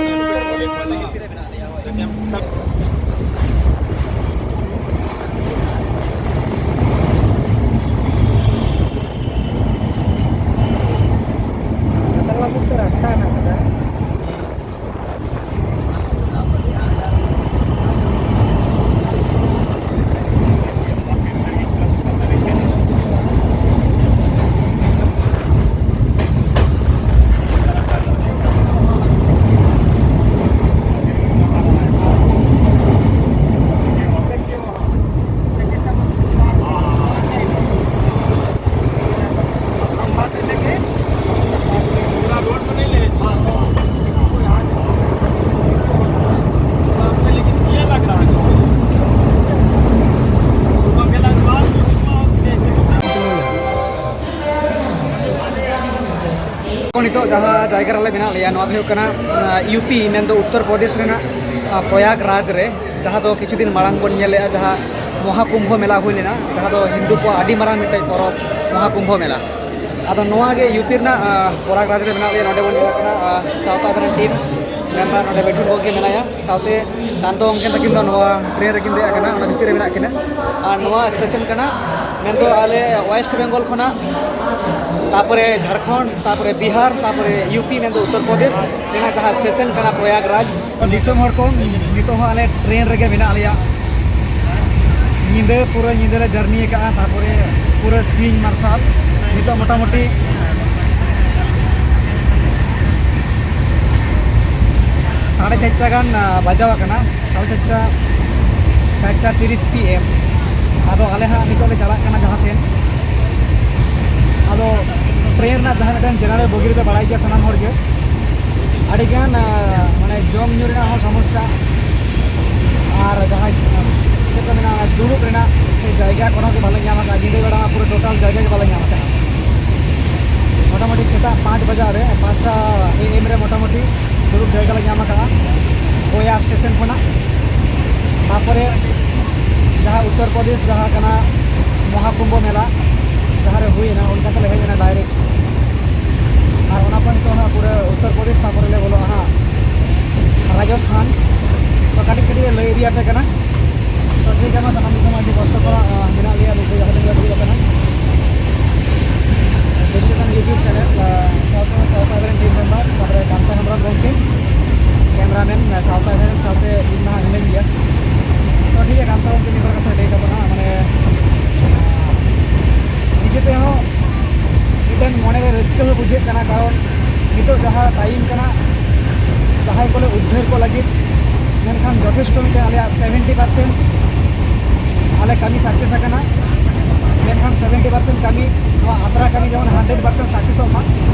ᱢᱮᱱᱟᱜ ᱞᱮᱭᱟ, ᱦᱳᱭ᱾ ᱨᱟᱥᱛᱟ ᱦᱮᱱᱟᱜ ᱟᱠᱟᱫᱟ᱾ ᱱᱤᱛᱚᱜ ᱡᱟᱦᱟᱸ ᱡᱟᱭᱜᱟ ᱨᱮᱞᱮ ᱢᱮᱱᱟᱜ ᱞᱮᱭᱟ, ᱱᱚᱣᱟ ᱫᱚ ᱦᱩᱭᱩᱜ ᱠᱟᱱᱟ, ᱟᱸ, ᱭᱩ ᱯᱤ, ᱢᱮᱱᱫᱚ ᱩᱛᱛᱚᱨ ᱯᱨᱚᱫᱮᱥ ᱨᱮᱱᱟᱜ, ᱟᱸ, ᱯᱨᱚᱭᱟᱜᱽ ᱨᱟᱡᱽ ᱨᱮ, ᱡᱟᱦᱟᱸ ᱫᱚ ᱠᱤᱪᱷᱩ ᱫᱤᱱ ᱢᱟᱲᱟᱝ ᱵᱚᱱ ᱧᱮᱞ ᱞᱮᱜᱼᱟ, ᱡᱟᱦᱟᱸ ᱢᱚᱦᱟ ᱠᱩᱢᱵᱷᱚ ᱢᱮᱞᱟ ᱦᱩᱭ ᱞᱮᱱᱟ, ᱡᱟᱦᱟᱸ ᱫᱚ ᱦᱤᱱᱫᱩ ᱠᱚᱣᱟᱜ ᱟᱹᱰᱤ ᱢᱟᱨᱟᱝ ᱢᱤᱫᱴᱮᱡ ᱯᱚᱨᱚᱵᱽ, ᱢᱚᱦᱟ ᱠᱩᱢᱵᱷᱚ ᱢᱮᱞᱟ᱾ ᱟᱫᱚ ᱱᱚᱣᱟ ᱜᱮ ᱭᱩ ᱯᱤ ᱨᱮᱱᱟᱜ, ᱟᱸ, ᱯᱨᱚᱭᱟᱜᱽᱨᱟᱡᱽ ᱨᱮ ᱢᱮᱱᱟᱜ ᱞᱮᱭᱟ᱾ ᱱᱚᱰᱮ ᱵᱚᱱ ᱧᱮᱞ ᱠᱟᱱᱟ, ᱟᱸ, ᱥᱟᱶᱛᱟ ᱟᱵᱷᱤᱭᱟᱱ ᱴᱤᱢ ᱢᱮᱢᱵᱟᱨ ᱱᱚᱰᱮ ᱵᱮᱴᱷᱩᱱ ᱜᱚᱢᱠᱮ ᱢᱮᱱᱟᱭᱟ, ᱥᱟᱶᱛᱮ ᱠᱟᱱᱛᱚ ᱜᱚᱢᱠᱮ ᱛᱟᱹᱠᱤᱱ ᱫᱚ ᱱᱚᱣᱟ ᱴᱨᱮᱱ ᱨᱮᱠᱤᱱ ᱫᱮᱡ ᱟᱠᱟᱱᱟ, ᱚᱱᱟ ᱵᱷᱤᱛᱤᱨ ᱨᱮ ᱢᱮᱱᱟᱜ ᱠᱤᱱᱟ᱾ ᱟᱨ ᱱᱚᱣᱟ ᱥᱴᱮᱥᱚᱱ ᱠᱟᱱᱟ ᱢᱮᱱᱫᱚ ᱟᱞᱮ ᱳᱭᱮᱥᱴ ᱵᱮᱝᱜᱚᱞ ᱠᱷᱚᱱᱟᱜ, ᱛᱟᱯᱚᱨᱮ ᱡᱷᱟᱲᱠᱷᱚᱸᱰ, ᱛᱟᱯᱚᱨᱮ ᱵᱤᱦᱟᱨ, ᱛᱟᱯᱚᱨᱮ ᱭᱩ ᱯᱤ ᱢᱮᱱᱫᱚ ᱩᱛᱛᱚᱨ ᱯᱨᱚᱫᱮᱥ ᱨᱮᱱᱟᱜ ᱡᱟᱦᱟᱸ ᱥᱴᱮᱥᱚᱱ ᱠᱟᱱᱟ ᱯᱨᱚᱭᱟᱜᱽᱨᱟᱡᱽ᱾ ᱫᱤᱥᱚᱢ ᱦᱚᱲ ᱠᱚ, ᱱᱤᱛᱚᱜ ᱦᱚᱸ ᱟᱞᱮ ᱴᱨᱮᱱ ᱨᱮᱜᱮ ᱢᱮᱱᱟᱜ ᱞᱮᱭᱟ᱾ ᱧᱤᱫᱟᱹ, ᱯᱩᱨᱟᱹ ᱧᱤᱫᱟᱹ ᱞᱮ ᱡᱟᱨᱱᱤ ᱟᱠᱟᱫᱼᱟ, ᱛᱟᱨᱯᱚᱨᱮ ᱯᱩᱨᱟᱹ ᱥᱤᱧ ᱢᱟᱨᱥᱟᱞ᱾ ᱱᱤᱛᱚᱜ ᱢᱚᱴᱟᱢᱩᱴᱤ ᱥᱟᱲᱮ ᱪᱟᱨᱴᱟ ᱜᱟᱱ, ᱟ, ᱵᱟᱡᱟᱣ ᱟᱠᱟᱱᱟ, ᱥᱟᱲᱮ ᱪᱟᱨᱴᱟ, ᱪᱟᱨᱴᱟ ᱛᱤᱨᱤᱥ ᱯᱤ ᱮᱢ᱾ ᱟᱫᱚ ᱟᱞᱮ ᱦᱟᱸᱜ ᱱᱤᱛᱚᱜ ᱞᱮ ᱪᱟᱞᱟᱜ ᱠᱟᱱᱟ ᱡᱟᱦᱟᱸ ᱥᱮᱱ᱾ ᱟᱫᱚ ᱴᱨᱮᱱ ᱨᱮᱱᱟᱜ ᱡᱟᱦᱟᱸ ᱢᱤᱫᱴᱮᱱ ᱡᱮᱱᱟᱨᱮᱞ ᱵᱳᱜᱤ ᱨᱮᱯᱮ ᱵᱟᱲᱟᱭ ᱜᱮᱭᱟ ᱥᱟᱱᱟᱢ ᱦᱚᱲ ᱜᱮ, ᱟᱹᱰᱤᱜᱟᱱ, ᱟ, ᱢᱟᱱᱮ ᱡᱚᱢ ᱧᱩ ᱨᱮᱱᱟᱜ ᱦᱚᱸ ᱥᱚᱢᱚᱥᱥᱟ, ᱟᱨ ᱡᱟᱦᱟᱸ, ᱪᱮᱫ ᱠᱚ ᱢᱮᱱᱟ, ᱚᱱᱟ ᱫᱩᱲᱩᱵ ᱨᱮᱱᱟᱜ ᱥᱮ ᱡᱟᱭᱜᱟ ᱠᱚᱱᱚ ᱜᱮ ᱵᱟᱞᱮ ᱧᱟᱢ ᱟᱠᱟᱫᱼᱟ᱾ ᱧᱤᱫᱟᱹ ᱵᱮᱲᱟ ᱢᱟ ᱯᱩᱨᱟᱹ ᱴᱳᱴᱟᱞ ᱡᱟᱭᱜᱟ ᱜᱮ ᱵᱟᱞᱮ ᱧᱟᱢ ᱟᱠᱟᱫᱼᱟ᱾ ᱢᱚᱴᱟᱢᱩᱴᱤ ᱥᱮᱛᱟᱜ ᱯᱟᱸᱪ ᱵᱟᱡᱟᱜ ᱨᱮ, ᱯᱟᱸᱪᱴᱟ ᱮ ᱮᱢ ᱨᱮ ᱢᱚᱴᱟᱢᱩᱴᱤ ᱫᱩᱲᱩᱵ ᱡᱟᱭᱜᱟ ᱞᱮ ᱧᱟᱢ ᱟᱠᱟᱫᱼᱟ ᱜᱚᱭᱟ ᱥᱴᱮᱥᱚᱱ ᱠᱷᱚᱱᱟᱜ᱾ ᱛᱟᱨᱯᱚᱨᱮ ᱡᱟᱦᱟᱸ ᱩᱛᱛᱚᱨ ᱯᱨᱚᱫᱮᱥ, ᱡᱟᱦᱟᱸ ᱠᱟᱱᱟ ᱢᱚᱦᱟᱠᱩᱢᱵᱷᱚ ᱢᱮᱞᱟ, ᱡᱟᱦᱟᱸ ᱨᱮ ᱦᱩᱭᱮᱱᱟ, ᱚᱱᱠᱟ ᱛᱮᱞᱮ ᱦᱮᱡ ᱮᱱᱟ ᱰᱟᱭᱨᱮᱠᱴ᱾ ᱟᱨ ᱚᱱᱟ ᱯᱚᱨ ᱱᱤᱛᱚᱜ ᱦᱟᱸᱜ ᱯᱩᱨᱟᱹ ᱩᱛᱛᱚᱨ ᱯᱨᱚᱫᱮᱥ, ᱛᱟᱨᱯᱚᱨᱮ ᱞᱮ ᱵᱚᱞᱚᱜᱼᱟ ᱦᱟᱸᱜ ᱨᱟᱡᱚᱥᱛᱷᱟᱱ᱾ ᱛᱚ ᱠᱟᱹᱴᱤᱡ ᱠᱟᱹᱴᱤᱡ ᱞᱮ ᱞᱟᱹᱭ ᱤᱫᱤᱭᱟᱯᱮ ᱠᱟᱱᱟ᱾ ᱛᱚ ᱴᱷᱤᱠ ᱜᱮᱭᱟ, ᱢᱟ ᱥᱟᱱᱟᱢ ᱫᱤᱥᱚᱢ ᱟᱹᱰᱤ ᱠᱚᱥᱴᱚ ᱥᱟᱞᱟᱜ, ᱟᱸ, ᱢᱮᱱᱟᱜ ᱞᱮᱭᱟ, ᱱᱤᱛᱚᱜ ᱡᱟᱦᱟᱸ ᱛᱤᱱᱟᱹᱜ ᱞᱮ ᱫᱩᱲᱩᱵ ᱟᱠᱟᱱᱟ᱾ ᱫᱮᱵᱤ ᱞᱮᱠᱟᱱ YouTube ᱪᱮᱱᱮᱞ, ᱟᱸ, ᱥᱟᱶᱛᱮ ᱥᱟᱶᱛᱟ ᱨᱮᱱ ᱴᱤᱢ ᱢᱮᱢᱵᱟᱨ, ᱛᱟᱨᱯᱚᱨᱮ ᱠᱟᱱᱛᱟ ᱦᱮᱢᱵᱨᱚᱢ ᱜᱚᱢᱠᱮ, ᱠᱮᱢᱨᱟᱢᱮᱱ, ᱟᱸ, ᱥᱟᱶᱛᱟ ᱨᱮᱱ ᱥᱟᱶᱛᱮ ᱤᱧ ᱢᱟ ᱦᱟᱸᱜ ᱢᱤᱱᱟᱹᱧ ᱜᱮᱭᱟ᱾ ᱛᱚ ᱴᱷᱤᱠ ᱜᱮᱭᱟ, ᱠᱟᱱᱛᱟ ᱜᱚᱢᱠᱮ ᱢᱤᱫ ᱵᱟᱨ ᱠᱟᱛᱷᱟ ᱞᱟᱹᱭ ᱛᱟᱵᱚᱱᱟ, ᱢᱟᱱᱮ, ᱟᱸ, ᱱᱤᱡᱮ ᱛᱮᱦᱚᱸ ᱢᱤᱫᱴᱮᱱ ᱢᱚᱱᱮᱨᱮ ᱨᱟᱹᱥᱠᱟᱹ ᱦᱚᱸ ᱵᱩᱡᱷᱟᱹᱜ ᱠᱟᱱᱟ, ᱠᱟᱨᱚᱱ ᱱᱤᱛᱚᱜ ᱡᱟᱦᱟᱸ ᱴᱟᱭᱤᱢ ᱠᱟᱱᱟ, ᱡᱟᱦᱟᱸᱭ ᱠᱚᱞᱮ ᱩᱫᱽᱫᱷᱟᱹᱨ ᱠᱚ ᱞᱟᱹᱜᱤᱫ, ᱢᱮᱱᱠᱷᱟᱱ ᱡᱚᱛᱷᱮᱥᱴᱚ ᱢᱤᱫᱴᱮᱱ ᱟᱞᱮᱭᱟᱜ ᱥᱮᱵᱷᱮᱱᱴᱤ ᱯᱟᱨᱥᱮᱱᱴ ᱟᱞᱮ ᱠᱟᱹᱢᱤ ᱥᱟᱠᱥᱮᱥ ᱟᱠᱟᱱᱟ, ᱢᱮᱱᱠᱷᱟᱱ ᱥᱮᱵᱷᱮᱱᱴᱤ ᱯᱟᱨᱥᱮᱱᱴ ᱠᱟᱹᱢᱤ, ᱱᱚᱣᱟ ᱟᱛᱨᱟ ᱠᱟᱹᱢᱤ ᱡᱮᱢᱚᱱ ᱦᱟᱱᱰᱨᱮᱰ ᱯᱟᱨᱥᱮᱱᱴ ᱥᱟᱠᱥᱮᱥᱚᱜ ᱢᱟ,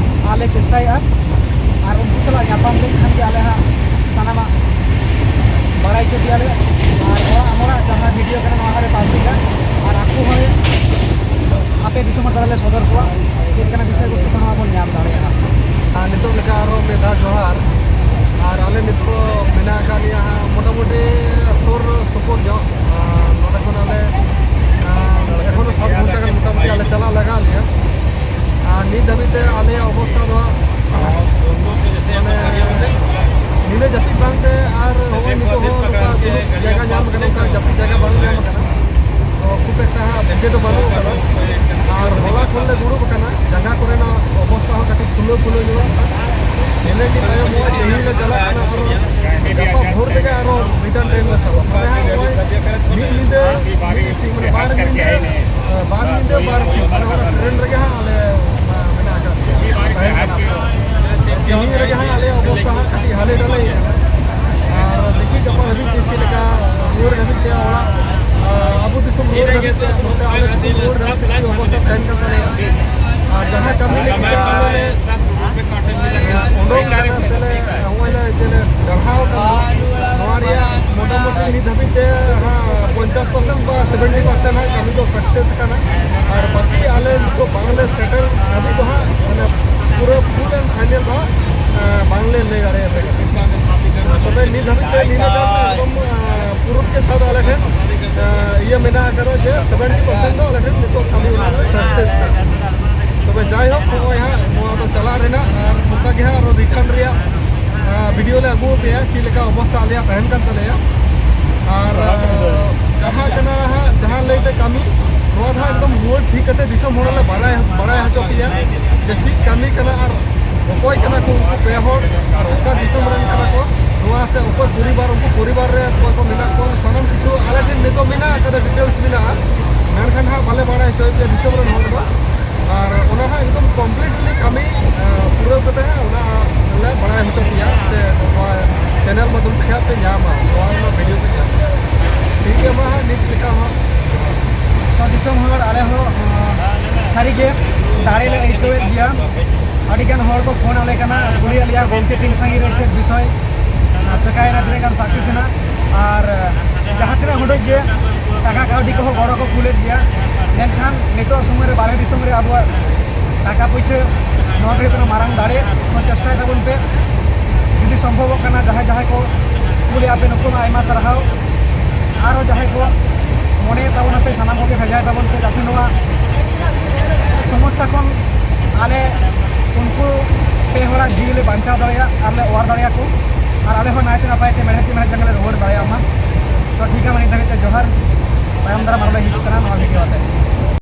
ᱟᱞᱮ ᱪᱮᱥᱴᱟᱭᱟ᱾ ᱟᱨ ᱩᱱᱠᱩ ᱥᱟᱞᱟᱜ ᱧᱟᱯᱟᱢ ᱞᱮᱱᱠᱷᱟᱱ ᱜᱮ ᱟᱞᱮ ᱦᱟᱸᱜ ᱥᱟᱱᱟᱢᱟᱜ ᱵᱟᱲᱟᱭ ᱦᱚᱪᱚ ᱯᱮᱭᱟᱞᱮ᱾ ᱟᱨ ᱚᱲᱟᱜ ᱦᱚᱲᱟᱜ ᱡᱟᱦᱟᱸ ᱵᱷᱤᱰᱤᱭᱳ ᱠᱟᱱᱟ, ᱱᱚᱣᱟ ᱦᱚᱸᱞᱮ ᱯᱟᱵᱽᱞᱤᱠᱟ, ᱟᱨ ᱟᱠᱚ ᱦᱚᱸᱞᱮ ᱟᱯᱮ ᱫᱤᱥᱚᱢ ᱦᱚᱲ ᱛᱟᱞᱟᱞᱮ ᱥᱚᱫᱚᱨ ᱠᱚᱣᱟ, ᱪᱮᱫ ᱞᱮᱠᱟᱱᱟᱜ ᱵᱤᱥᱚᱭ ᱵᱚᱥᱛᱩ ᱥᱟᱱᱟᱢᱟᱜ ᱵᱚᱱ ᱧᱟᱢ ᱫᱟᱲᱮᱭᱟᱜᱼᱟ᱾ ᱟᱨ ᱱᱤᱛᱚᱜ ᱞᱮᱠᱟ ᱟᱨᱦᱚᱸ ᱢᱤᱫ ᱫᱷᱟᱣ ᱡᱚᱦᱟᱨ᱾ ᱟᱨ ᱟᱞᱮ ᱱᱤᱛᱚᱜ ᱢᱮᱱᱟᱜ ᱟᱠᱟᱫ ᱞᱮᱭᱟ ᱦᱟᱸᱜ ᱢᱚᱴᱟᱢᱩᱴᱤ ᱥᱩᱨ ᱥᱩᱯᱩᱨ ᱧᱚᱜ, ᱟᱨ ᱱᱚᱰᱮ ᱠᱷᱚᱱ ᱟᱞᱮ, ᱟᱨ ᱮᱠᱷᱚᱱᱳ ᱥᱟᱛ ᱜᱷᱚᱱᱴᱟ ᱜᱟᱱ ᱢᱚᱴᱟᱢᱩᱴᱤ ᱟᱞᱮ ᱪᱟᱞᱟᱜ ᱞᱟᱜᱟᱣ ᱞᱮᱭᱟ᱾ ᱟᱨ ᱱᱤᱛ ᱫᱷᱟᱹᱵᱤᱡ ᱛᱮ ᱟᱞᱮᱭᱟᱜ ᱚᱵᱚᱥᱛᱷᱟ ᱫᱚ ᱦᱟᱸᱜ ᱢᱟᱱᱮ ᱧᱤᱫᱟᱹ ᱡᱟᱹᱯᱤᱫ ᱵᱟᱝᱛᱮ ᱟᱨ ᱦᱚᱸᱜᱼᱚᱭ ᱱᱤᱛᱚᱜ ᱦᱚᱸ ᱱᱚᱝᱠᱟ ᱫᱩᱲᱩᱵ ᱡᱟᱭᱜᱟ ᱧᱟᱢ ᱠᱟᱱᱟ, ᱚᱱᱠᱟ ᱡᱟᱹᱯᱤᱫ ᱡᱟᱭᱜᱟ ᱵᱟᱝ ᱧᱟᱢ ᱠᱟᱱᱟ᱾ ᱛᱚ ᱠᱷᱩᱵ ᱮᱠᱴᱟ ᱦᱟᱸᱜ ᱵᱷᱟᱜᱮ ᱫᱚ ᱵᱟᱹᱱᱩᱜ ᱠᱟᱫᱟ᱾ ᱟᱨ ᱦᱚᱞᱟ ᱠᱷᱚᱱ ᱞᱮ ᱫᱩᱲᱩᱵ ᱟᱠᱟᱱᱟ, ᱡᱟᱸᱜᱟ ᱠᱚᱨᱮᱱᱟᱜ ᱚᱵᱚᱥᱛᱷᱟ ᱦᱚᱸ ᱠᱟᱹᱴᱤᱡ ᱯᱷᱩᱞᱟᱹ ᱯᱷᱩᱞᱟᱹ ᱧᱚᱜ ᱠᱟᱱᱟ᱾ ᱤᱱᱟᱹ ᱜᱮ ᱛᱟᱭᱚᱢ ᱱᱚᱜᱼᱚᱭ ᱛᱮᱦᱮᱧ ᱞᱮ ᱪᱟᱞᱟᱜ ᱠᱟᱱᱟ, ᱟᱨᱚ ᱜᱟᱯᱟ ᱵᱷᱳᱨ ᱛᱮᱜᱮ ᱟᱨᱚ ᱨᱤᱴᱟᱨᱱ ᱴᱨᱮᱱ ᱞᱮ ᱥᱟᱵᱟ᱾ ᱢᱟᱱᱮ ᱦᱟᱸᱜ ᱱᱚᱜᱼᱚᱭ ᱢᱤᱫ ᱧᱤᱫᱟᱹ, ᱢᱤᱫ ᱥᱤᱧ, ᱢᱟᱱᱮ ᱵᱟᱨ ᱧᱤᱫᱟᱹ, ᱵᱟᱨ ᱧᱤᱫᱟᱹ ᱵᱟᱨ ᱥᱤᱧ, ᱢᱟᱱᱮ ᱚᱱᱟ ᱴᱨᱮᱱ ᱨᱮᱜᱮ ᱦᱟᱸᱜ ᱟᱞᱮ ᱢᱮᱱᱟᱜ ᱟᱠᱟᱫ ᱞᱮᱭᱟ, ᱛᱟᱦᱮᱱ ᱠᱟᱱᱟ ᱞᱮ᱾ ᱛᱮᱦᱮᱧ ᱨᱮᱜᱮ ᱦᱟᱸᱜ ᱟᱞᱮᱭᱟᱜ ᱚᱵᱚᱥᱛᱟ ᱦᱟᱸᱜ ᱠᱟᱹᱴᱤᱡ ᱦᱟᱞᱮ ᱰᱟᱞᱮ ᱠᱟᱱᱟ᱾ ᱟᱨ ᱫᱮᱠᱷᱤ ᱜᱟᱯᱟ ᱫᱷᱟᱹᱵᱤᱡ ᱛᱮ ᱪᱮᱫ ᱞᱮᱠᱟ ᱨᱩᱣᱟᱹᱲ ᱫᱷᱟᱹᱵᱤᱡ ᱛᱮ ᱚᱲᱟᱜ, ᱟᱵᱚ ᱫᱤᱥᱚᱢ ᱨᱩᱣᱟᱹᱲ ᱫᱷᱟᱹᱵᱤᱡ ᱛᱮ ᱥᱮ ᱟᱞᱮ ᱫᱤᱥᱚᱢ ᱨᱩᱣᱟᱹᱲ ᱫᱷᱟᱹᱵᱤᱡ ᱛᱮ ᱪᱮᱫ ᱚᱵᱚᱥᱛᱟ ᱛᱟᱦᱮᱱ ᱠᱟᱱ ᱛᱟᱞᱮᱭᱟ᱾ ᱟᱨ ᱡᱟᱦᱟᱸ ᱠᱟᱹᱢᱤ ᱞᱟᱹᱜᱤᱫ ᱛᱮ ᱟᱞᱮ ᱞᱮ ᱩᱰᱩᱠ ᱠᱟᱱᱟ ᱥᱮ ᱞᱮ ᱱᱚᱜᱼᱚᱭ ᱞᱮ ᱡᱮ ᱞᱮ ᱰᱟᱨᱦᱟᱣ ᱟᱠᱟᱱ ᱫᱚ, ᱱᱚᱣᱟ ᱨᱮᱭᱟᱜ ᱢᱚᱴᱟᱢᱩᱴᱤ ᱱᱤᱛ ᱫᱷᱟᱹᱵᱤᱡ ᱛᱮ ᱦᱟᱸᱜ ᱯᱚᱧᱪᱟᱥ ᱯᱟᱨᱥᱮᱱᱴ ᱵᱟ ᱥᱮᱵᱷᱮᱱᱴᱤ ᱯᱟᱨᱥᱮᱱᱴ ᱦᱟᱸᱜ ᱠᱟᱹᱢᱤ ᱫᱚ ᱥᱟᱠᱥᱮᱥ ᱟᱠᱟᱱᱟ᱾ ᱟᱨ ᱵᱟᱹᱠᱤ ᱟᱞᱮ ᱱᱤᱛᱚᱜ ᱵᱟᱝᱞᱮ ᱥᱮᱴᱮᱨ ᱫᱷᱟᱹᱵᱤᱡ ᱫᱚ ᱦᱟᱸᱜ ᱢᱟᱱᱮ ᱯᱩᱨᱟᱹ ᱯᱷᱩᱞ ᱮᱱᱰ ᱯᱷᱟᱭᱱᱮᱞ ᱫᱚ ᱦᱟᱸᱜ ᱵᱟᱝᱞᱮ ᱞᱟᱹᱭ ᱫᱟᱲᱮᱭᱟᱯᱮ ᱠᱟᱱᱟ᱾ ᱛᱚᱵᱮ ᱱᱤᱛ ᱫᱷᱟᱹᱵᱤᱡ ᱛᱮ ᱱᱤᱱᱟᱹᱜ ᱜᱟᱱ ᱮᱠᱫᱚᱢ ᱯᱩᱨᱩᱵ ᱜᱮ ᱥᱟᱫ ᱟᱞᱮ ᱴᱷᱮᱱ ᱤᱭᱟᱹ ᱢᱮᱱᱟᱜ ᱟᱠᱟᱫᱟ ᱡᱮ ᱥᱮᱵᱷᱮᱱᱴᱤ ᱯᱟᱨᱥᱮᱱᱴ ᱫᱚ ᱟᱞᱮ ᱴᱷᱮᱱ ᱱᱤᱛᱚᱜ ᱠᱟᱹᱢᱤ ᱚᱱᱟ ᱫᱚ ᱥᱟᱠᱥᱮᱥ ᱠᱟᱱᱟ᱾ ᱛᱚᱵᱮ ᱡᱟᱭᱦᱳᱠ, ᱱᱚᱜᱼᱚᱭ ᱦᱟᱸᱜ ᱱᱚᱣᱟ ᱫᱚ ᱪᱟᱞᱟᱜ ᱨᱮᱱᱟᱜ ᱟᱨ ᱱᱚᱝᱠᱟ ᱜᱮ ᱦᱟᱸᱜ ᱟᱨᱚ ᱨᱤᱴᱟᱨᱱ ᱨᱮᱭᱟᱜ ᱵᱷᱤᱰᱤᱭᱳ ᱞᱮ ᱟᱹᱜᱩ ᱟᱯᱮᱭᱟ, ᱪᱮᱫ ᱞᱮᱠᱟ ᱚᱵᱚᱥᱛᱟ ᱟᱞᱮᱭᱟᱜ ᱛᱟᱦᱮᱱ ᱠᱟᱱ ᱛᱟᱞᱮᱭᱟ᱾ ᱟᱨ ᱡᱟᱦᱟᱸ ᱠᱟᱱᱟ ᱦᱟᱸᱜ, ᱡᱟᱦᱟᱸ ᱞᱟᱹᱭᱛᱮ ᱠᱟᱹᱢᱤ, ᱱᱚᱣᱟ ᱫᱚ ᱦᱟᱸᱜ ᱮᱠᱫᱚᱢ ᱨᱩᱣᱟᱹᱲ ᱴᱷᱤᱠ ᱠᱟᱛᱮ ᱫᱤᱥᱚᱢ ᱦᱚᱲ ᱞᱮ ᱵᱟᱲᱟᱭ, ᱵᱟᱲᱟᱭ ᱦᱚᱪᱚ ᱯᱮᱭᱟ ᱡᱮ ᱪᱮᱫ ᱠᱟᱹᱢᱤ ᱠᱟᱱᱟ ᱟᱨ ᱚᱠᱚᱭ ᱠᱟᱱᱟ ᱠᱚ ᱩᱱᱠᱩ ᱯᱮ ᱦᱚᱲ ᱟᱨ ᱚᱠᱟ ᱫᱤᱥᱚᱢ ᱨᱮᱱ ᱠᱟᱱᱟ ᱠᱚ, ᱱᱚᱣᱟ ᱥᱮ ᱚᱠᱚᱭ ᱯᱚᱨᱤᱵᱟᱨ, ᱩᱱᱠᱩ ᱯᱚᱨᱤᱵᱟᱨ ᱨᱮ ᱚᱠᱚᱭ ᱠᱚ ᱢᱮᱱᱟᱜ ᱠᱚᱣᱟ, ᱥᱟᱱᱟᱢ ᱠᱤᱪᱷᱩ ᱟᱞᱮ ᱴᱷᱮᱱ ᱱᱤᱛᱚᱜ ᱢᱮᱱᱟᱜ ᱟᱠᱟᱫᱟ, ᱰᱤᱴᱮᱞᱥ ᱢᱮᱱᱟᱜᱼᱟ᱾ ᱢᱮᱱᱠᱷᱟᱱ ᱦᱟᱸᱜ ᱵᱟᱞᱮ ᱵᱟᱲᱟᱭ ᱦᱚᱪᱚᱭᱮᱫ ᱯᱮᱭᱟ ᱫᱤᱥᱚᱢ ᱨᱮᱱ ᱦᱚᱲ ᱫᱚ᱾ ᱟᱨ ᱚᱱᱟ ᱦᱟᱸᱜ ᱮᱠᱫᱚᱢ ᱠᱚᱢᱯᱞᱤᱴᱞᱤ ᱠᱟᱹᱢᱤ ᱯᱩᱨᱟᱹᱣ ᱠᱟᱛᱮ ᱦᱟᱸᱜ ᱚᱱᱟ ᱞᱮ ᱵᱟᱲᱟᱭ ᱦᱚᱪᱚ ᱯᱮᱭᱟ ᱥᱮ ᱱᱚᱣᱟ ᱪᱮᱱᱮᱞ ᱢᱟᱫᱽᱫᱷᱚᱢ ᱛᱮᱜᱮ ᱦᱟᱸᱜ ᱯᱮ ᱧᱟᱢᱟ, ᱱᱚᱣᱟ ᱨᱮᱱᱟᱜ ᱵᱷᱤᱰᱤᱭᱳ ᱯᱮ ᱧᱟᱢᱟ᱾ ᱴᱷᱤᱠ ᱜᱮᱭᱟ, ᱢᱟ ᱦᱟᱸᱜ ᱱᱤᱛ ᱞᱮᱠᱟ ᱦᱚᱸ᱾ ᱛᱚ ᱫᱤᱥᱚᱢ ᱦᱚᱲ, ᱟᱞᱮ ᱦᱚᱸ ᱥᱟᱹᱨᱤᱜᱮ ᱫᱟᱲᱮ ᱞᱮ ᱟᱹᱭᱠᱟᱹᱣᱮᱫ ᱜᱮᱭᱟ᱾ ᱟᱹᱰᱤᱜᱟᱱ ᱦᱚᱲ ᱠᱚ ᱯᱷᱳᱱ ᱟᱞᱮ ᱠᱟᱱᱟ, ᱠᱩᱞᱤᱭᱮᱫ ᱞᱮᱭᱟ, "ᱜᱚᱢᱠᱮ ᱛᱤᱱ ᱥᱟᱺᱜᱤᱧ ᱨᱮ ᱪᱮᱫ ᱵᱤᱥᱚᱭ ᱪᱮᱠᱟᱭᱮᱱᱟ, ᱛᱤᱱᱟᱹᱜ ᱜᱟᱱ ᱥᱟᱠᱥᱮᱥ ᱮᱱᱟ?" ᱟᱨ ᱡᱟᱦᱟᱸ ᱛᱤᱱᱟᱹᱜ ᱦᱩᱰᱩᱡ ᱜᱮ ᱴᱟᱠᱟ ᱠᱟᱹᱣᱰᱤ ᱠᱚᱦᱚᱸ ᱜᱚᱲᱚ ᱠᱚ ᱠᱩᱞᱮᱫ ᱜᱮᱭᱟ, ᱢᱮᱱᱠᱷᱟᱱ ᱱᱤᱛᱚᱜ ᱥᱚᱢᱚᱭ ᱨᱮ ᱵᱟᱨᱦᱮ ᱫᱤᱥᱚᱢ ᱨᱮ ᱟᱵᱚᱣᱟᱜ ᱴᱟᱠᱟ ᱯᱩᱭᱥᱟᱹ ᱱᱚᱣᱟ ᱫᱚ ᱦᱩᱭᱩᱜ ᱠᱟᱱᱟ ᱢᱟᱨᱟᱝ ᱫᱟᱲᱮ᱾ ᱛᱚ ᱪᱮᱥᱴᱟᱭ ᱛᱟᱵᱚᱱ ᱯᱮ, ᱡᱩᱫᱤ ᱥᱚᱢᱵᱷᱚᱵᱚᱜ ᱠᱟᱱᱟ, ᱡᱟᱦᱟᱸᱭ ᱡᱟᱦᱟᱸᱭ ᱠᱚ ᱠᱩᱞᱮᱫᱼᱟ ᱯᱮ, ᱱᱩᱠᱩ ᱢᱟ ᱟᱭᱢᱟ ᱥᱟᱨᱦᱟᱣ᱾ ᱟᱨᱦᱚᱸ ᱡᱟᱦᱟᱸᱭ ᱠᱚ ᱢᱚᱱᱮᱭᱮᱫ ᱛᱟᱵᱚᱱᱟᱯᱮ, ᱥᱟᱱᱟᱢ ᱠᱚᱜᱮ ᱵᱷᱮᱡᱟᱭ ᱛᱟᱵᱚᱱ ᱯᱮ, ᱡᱟᱛᱮ ᱱᱚᱣᱟ ᱥᱚᱢᱚᱥᱥᱟ ᱠᱷᱚᱱ ᱟᱞᱮ ᱩᱱᱠᱩ ᱯᱮ ᱦᱚᱲᱟᱜ ᱡᱤᱣᱤ ᱞᱮ ᱵᱟᱧᱪᱟᱣ ᱫᱟᱲᱮᱭᱟᱜ ᱟᱨ ᱞᱮ ᱚᱣᱟᱨ ᱫᱟᱲᱮᱭᱟᱠᱚ, ᱟᱨ ᱟᱞᱮ ᱦᱚᱸ ᱱᱟᱭᱛᱮ ᱱᱟᱯᱟᱭ ᱛᱮ ᱢᱮᱬᱦᱮᱫ ᱛᱤ ᱢᱮᱬᱦᱮᱫ ᱡᱟᱸᱜᱟ ᱞᱮ ᱨᱩᱣᱟᱹᱲ ᱫᱟᱲᱮᱭᱟᱜ ᱢᱟ᱾ ᱛᱚ ᱴᱷᱤᱠ ᱜᱮᱭᱟ, ᱢᱟ ᱱᱤᱛ ᱫᱷᱟᱹᱵᱤᱡ ᱛᱮ ᱡᱚᱦᱟᱨ᱾ ᱛᱟᱭᱚᱢ ᱫᱟᱨᱟᱢ ᱟᱨᱚ ᱞᱮ ᱦᱤᱡᱩᱜ ᱠᱟᱱᱟ ᱱᱚᱣᱟ ᱵᱷᱤᱰᱤᱭᱳ ᱟᱛᱮ᱾